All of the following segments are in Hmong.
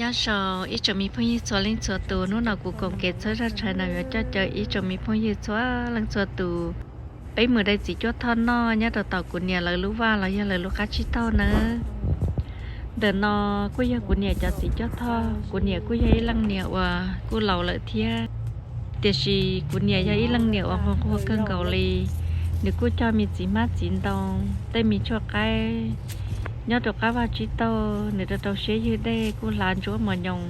Nyob zoo ib tsoom me phooj ywg txhua leej txhua tus, hnub no kuv koom kev txhawb zaj tshais no yuav coj caw ib tsoom me phooj ywg txhua leej txhua tus peb mus dai txiv cuab thoj noj nyob rau tom kuv niam lawv lub vaj los yog lawv lub qab tsib taug nawb. Ntawm no kuj yog kuv niam cov txiv cuab thoj, kuv niam kuj yog ib leej niam uas kuj laus lawm thiab. Tiam sis kuv niam yog ib leej niam uas nquag nquag kawg nkaus li, nws kuj coj me txiv hmab txiv ntoo, tej me tshuaj qaib nyob rau qab vaj tsib taug, nws rau rau siab ywg dej kuj hlav ntsuab mos nyoos,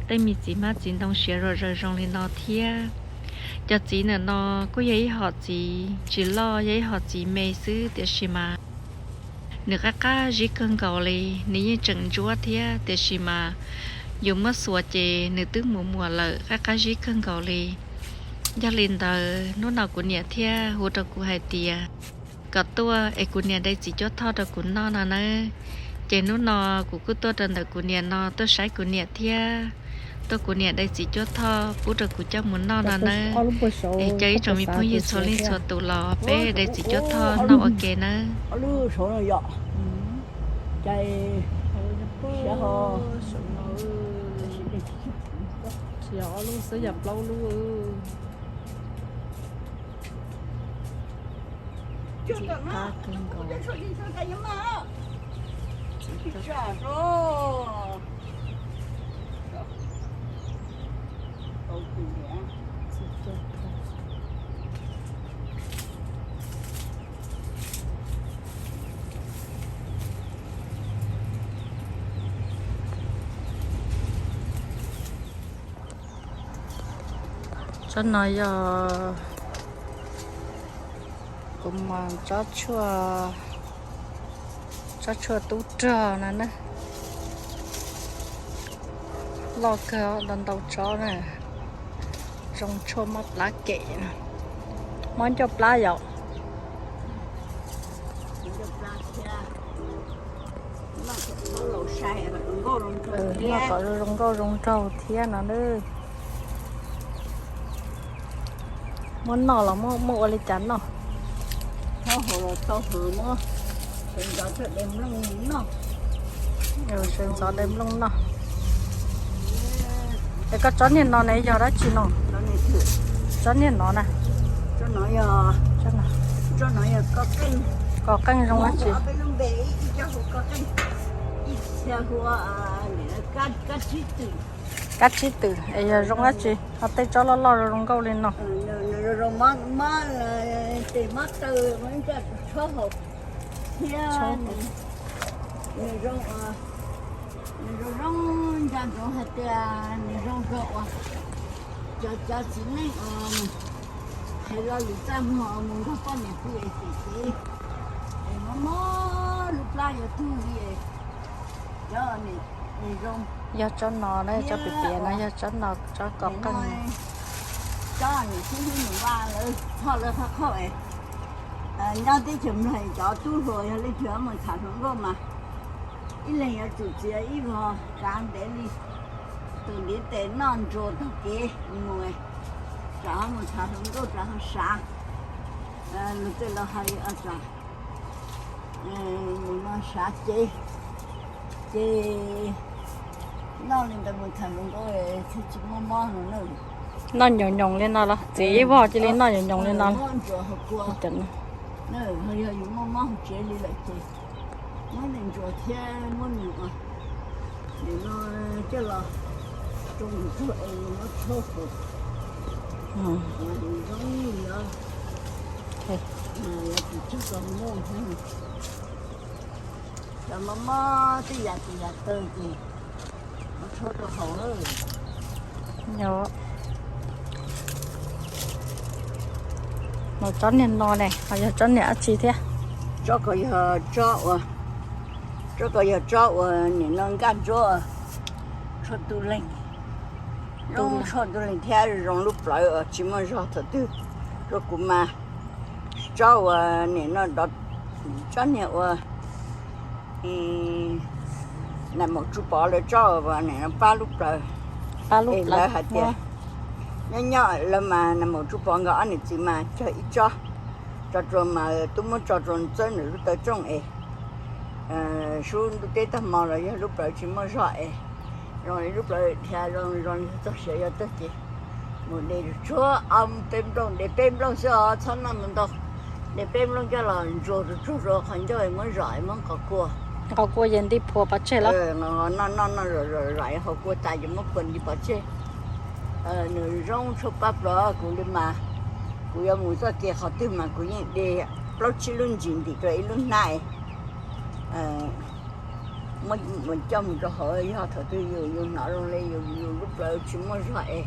tej me txiv hmab txiv ntoo siav zom zaws zoo li no thiab. Cov txiv ntawm no kuj yog ib hom txiv tsis loj, yog ib hom txiv me xwb, tiam sis mas nws qab qab zib kawg nkaus li, nws yeej tseem ntsuab thiab, tiam sis mas yus muab xuas ces nws twb muas muas lawm, qab qab zib kawg nkaus li. Yog li ntawd hnub no kuv niam thiaj hu rau kuv hais tias kom tuaj es kuv niam dai txiv cuab thoj rau kuv noj no nawb. Ces hnub no kuv kuj tuaj rau ntawm kuv niam no tuaj saib kuv niam thiab, tuaj kuv niam dai txiv cuab thoj pub rau kuv coj mus noj no nawb. Es caw ib tsoom me phooj ywg txhua leej txhua tus los peb dai txiv cuab thoj noj ua ke nawb. Ob lub saud no yom. Ces saud no, tsis yog ob lub xwb, yog plaub lub. Txiv qab kawg nkaus. Tsob no yog kuv muab tsob tshuaj, tsob tshuaj tub rog no na. Loj kawg, ntau ntau tsob na. Zoo tshuaj mob plab kem no. Mob ncauj plab yom. Noj kom zoo nkauj zoo nraug thiab no na. Muab noj los muab ua li cas noj? Sawv ntxov de nplooj noj. Es koj tsob niag no ne yog dab tsi no? Tsob niag no na. Kos qeej zoo dab tsi? Kab tsib twm es yog zoo dab tsi? Ho tej tsob loj loj zoo nkauj li no. Nws zoo zoo ntsa ntsoov hais tias nws zoo zoo uas cov, cov txiv neej uas hais lo lus txaj muag mus nrog poj niam pw es xwm xwb, es mob mob lub plab yuav tuag li. Cov, yog tsob no na, tsob piam piam no yog tsob no, tsob kos qeej. Tsob niam xib hwb Nus Vaj lawv txhoj lawv qhov qhauj es nyob teb chaws Nplog cov tub hluas yog leej twg mus tham hluas nkauj mas ib leeg yuav tsum txiav ib vog kav ntev li, tus ntiv tes noj ntsuas taug kev mus, tsam ho mus tham hluas nkauj tsam ho sav. Luag tej laus hais tsam mus no sav cev, ces noj li ntawd mus tham hluas nkauj thiaj tsis muaj mob no na. Noj nyoos nyoos li no los txiv ib vog cia li noj nyoos nyoos li no. Yog yus muaj mob hauv tsev li lawm ces muab nws ntsuas thiab muab nws, nws no coj los rau nws tuag es nws muab rhaub haus. Nws zoo li os, yuav tsum txog tau muaj thiab. Cov mob mob tej yam tus yam taw ces muab rhaub rau haus. Yog, tsob niag no ne ho yog tsob niag dab tsi thiab? Tsob ko yog tsob uas, tsob ko yog tsob uas nim no nkaj ntsuab, tshuaj tu leeg, zoo tshuaj tu leeg thiab zoo lub plawv tsis muaj zog thaum twg. Rau kuv mas tsob uas nim no, tsob niag uas Nais Maum Tsu Pov lawv tsob uas nim no pab lub plawv. Es lawv hais tias nyob nyob lawv mas Nais Maum Tsu Pov nkawd ob niam txiv mas cog ib tsob tso rau mas tub muab tso rau txawb nws lub taw tsooj es sub ntuj teb tag hmo los yog lub plawv tsis muaj zog es Zoo li lub plawv dhia zoo zoo li txog siav yog tuag ces mus de tsuag, peb nplooj, de peb nplooj xwb os, txhob noj ntau ntau. De peb nplooj coj los ntsuag rau tsuag rau qhov ncauj muab zom muab nqos kua. Nqos kua ces nti phua pov tseg los? Noj noj noj zom zom zom qhov kua tas ces muab phua nti pov tseg. Nws zoo tshuaj pab plawv kuv li mas, kuv yuav mus txoj kev qhov twg mas kuv yeej de plaub tsib lub ntsis ntim rau ib lub hnab. Muab coj mus rau hauv, yog thaum twg yus hnov zoo li yus lub plawv tsis muaj zog es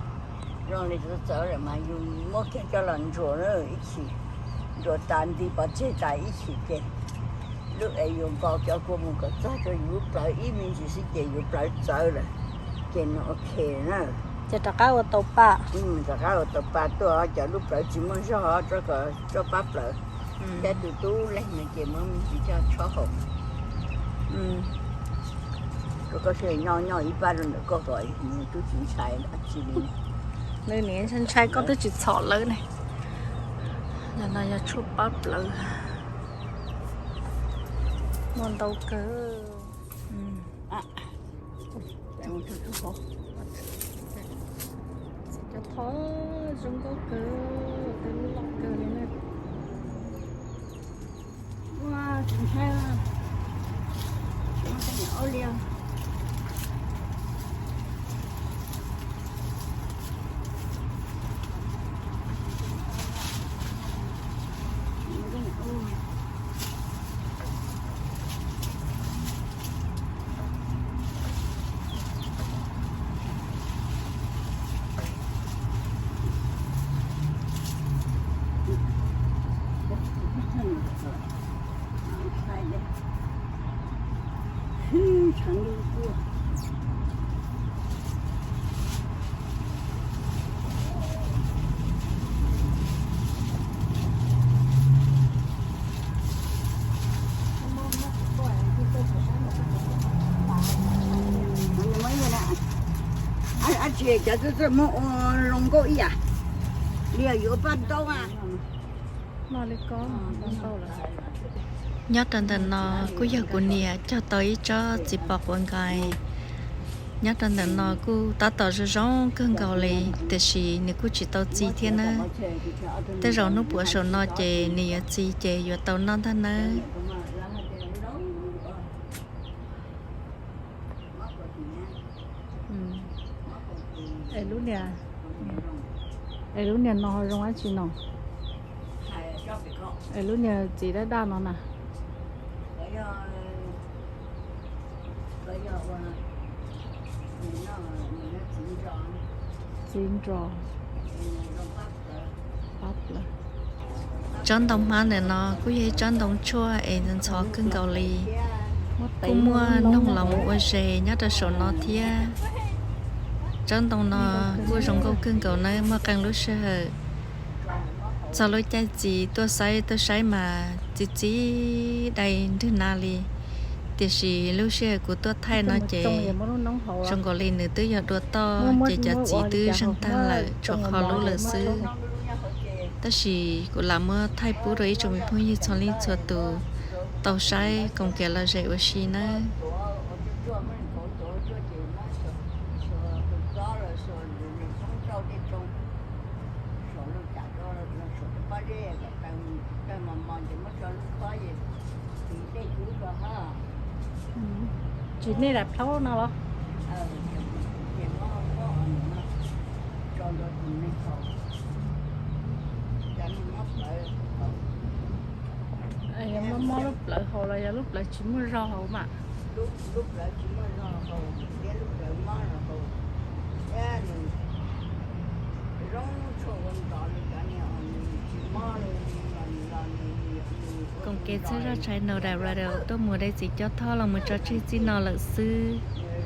zoo li txawv txawv lawm mas yus muab kiag coj los ntsuas ib chim, ntsuas tas nti pov tseg tas ib chim ces lub es yus nqos cov kua mus kom txog rau yus lub plawv ib me ntsis xwb ces yus plawv txawv lawm, ces nws ok na. Ces rov qab ua tau pa. Rov qab ua tau pa tuaj, cov lub plawv tsis muaj zog rau kom tshuaj pab plawv. Thiab tus tub leeg no ces muab me ntsis coj tshob haus. Rau koj sawv nyob nyob ib pab rau ntawm koj kom nws twb tsis ntshai dab tsi li. Nws nim ntshai ntshai koj twb tsis txhom lawv ne. Yog no yog tshuaj pab plawv. Muaj ntau kawg. Txiv cov thoj zoo nkauj kawg, tej lub loj kawg li na. Ua tsis ntshai, tsis muaj tej nyuam aub liag. Ab tsi cov txawj txawj muab ua zoo nkauj ib yam li yog yuav paj ntaub a. Nyob rau ntawm no kuj yog kuv niam cog tau ib tsob txiv pos quav nkaus. Nyob rau ntawm no kuj tab tom zoo zoo kawg nkaus li, tiam sis nws kuj tsis tau txi thiab nawb. Tej zaum hnub puav saum no ces nws yuav txi ces yuav tau noj ntag nawb. Es lub niag, es lub niag no ho zoo dab tsi no? Es lub niag txiv daj daj no na? Txiv nros. Tsob ntoo hmab ntawm no kuj yog ib tsob ntoo tshuaj es ntxhov ntxhov kawg nkaus li. Kuj muaj noog los mus ua zes nyob rau saum no thiab. Tsob ntoo no kuj zoo nkauj kawg nkaus nawb, muaj qee lub sij hawm txog lub caij txiv tuaj saib tuaj saib mas txi txi dai nrwg na li. Tiam sis lub sij hawm kuv tuaj thaij no ces zoo nkaus li nws twb yog dua toj ces cov txiv twb zeeg tag lawm tshuav qhov lub lawm xwb. Tab sis kuv lam muab thaij pub rau ib tsoom me phooj ywg txhua leej txhua tus tau saib koom kev lom zem ua si nawb. Tsis nej lam plaub no los? Yog mob mob lub plawv haus los yog lub plawv tsis muaj zog haus mas? Koom kev txhawb zaj tshai naum dam radio tuaj mus dai txiv cob thob los mus tso tseg txij no lawm xwb.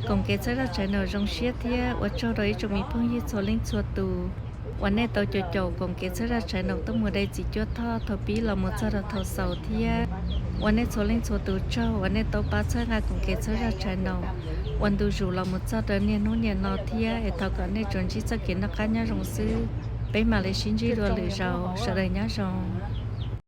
Koom kev txhawb zaj tshai naum zoo siab thiab ua tsaug rau ib tsoom me phooj ywg txhua leej txhua tus uas nej tau caum caum koom kev txhawb zaj tshai naum tuaj mus dai txiv cuab thoj thaum pib los mus txog rau thaum xaus thiab uas nej txhua leej txhua tus tsaug uas nej tau pab txhawb nqa koom kev txhawb zaj tshai naum ua ntu zus los mus txog rau niaj hnub niaj no thiab es thov kom nej tsuas ntsib txoj kev noj qab nyob zoo xwb. Peb mam li sib ntsib dua lwm zaus, sawv daws nyob zoo.